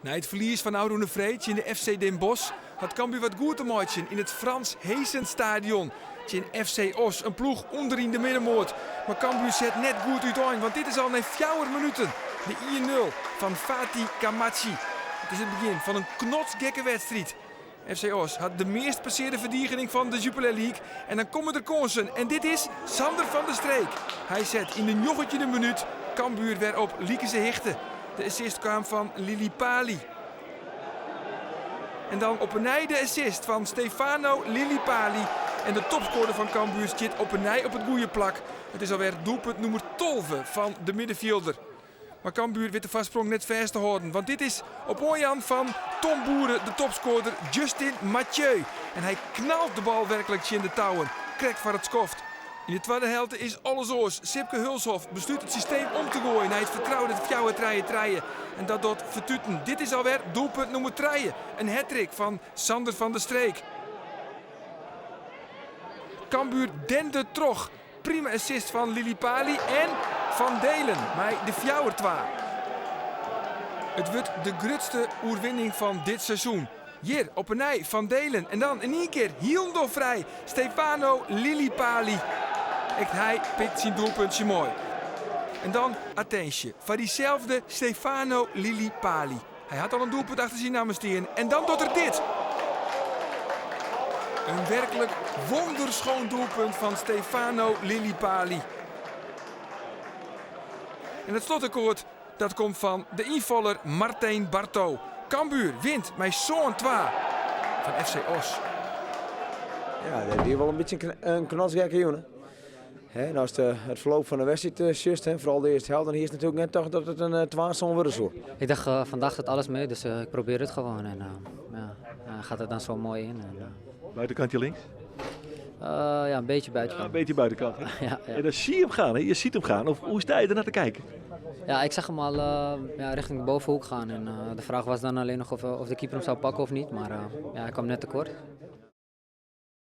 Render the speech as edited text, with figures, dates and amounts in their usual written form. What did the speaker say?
Nei it ferlies fan ôfrûne freed tsjin de FC Den Bosch hat Cambuur wat goed te meitsjen yn it Frans Heesen-stadion tsjin FC Oss, in ploech ûnderyn de middenmoat. Mar Cambuur set net goed útein, want dit is al nei 4 minuten de 1-0 fan Fatih Kamaci. It is it begjin fan in knotsgekke wedstriid. FC Oss hat de meast passearde ferdigening fan de Jupiler League en dan komme der kânsen. En dit is Sander van der Streek. Hy set yn de 19e minút Cambuur wer op likense hichte. De assist kaam fan Lilipaly. En dan op 'e nij de assist fan Stefano Lilipaly. En de topscorer fan Cambuur stiet op 'e nij op it goede plak. It is alwer doelpunt nûmer 12 fan de middenfjilder. Mar Cambuur wit de foarsprong net fêst te hâlden, want dit is op oanjaan fan Tom Boere de topscorer Justin Mathieu. En hy knalt de bal werklik tsjin de touwen, krekt foar it skoft. Yn de twadde helte is alles oars. Sipke Hulshoff beslút it systeem om te goaien nei it fertroude 4-3-3. En dat docht fertuten. Dit is alwer doelpunt nûmer 3. In hattrick fan Sander van der Streek. Cambuur dendert troch. Prima assist fan Lilipaly en Van Delen mei de 4-2. It wurdt de grutste oerwinning fan dit seizoen. Hjir op 'e nij Van Delen en dan yn ien kear hielendal frij Stefano Lilipaly. Ek hy pikt syn doelpuntsje moai. En dan attinsje foar dyselde Stefano Lilipaly. Hy hat al in doelpunt achter syn namme stean en dan docht er dit. In werklik wonderschoon doelpunt fan Stefano Lilipaly. En it slotakkoart dat komt fan de ynfaller Martijn Barto. Cambuur wint mei 7-2 fan FC Oss. Ja, dat wie wol in bytsje in knotsgekke jûn. Hè, en ast it ferloop fan de wedstriid sjochst, hè, foaral de earste helte, dan hiest natuerlik net tocht dat it in 2-sân wurde soe. Ik dacht, vandaag zit alles mee, dus ik probeer het gewoon. En ja, gaat het dan zo mooi in. En, Buitenkantje links? Ja, een beetje buitenkant. Ja, een beetje buitenkant. Hè? Ja. En dan zie je hem gaan, hè? Je ziet hem gaan. Of hoe sta je ernaar te kijken? Ja, ik zag hem al ja, richting de bovenhoek gaan. En de vraag was dan alleen nog of de keeper hem zou pakken of niet. Maar ja, hij kwam net tekort.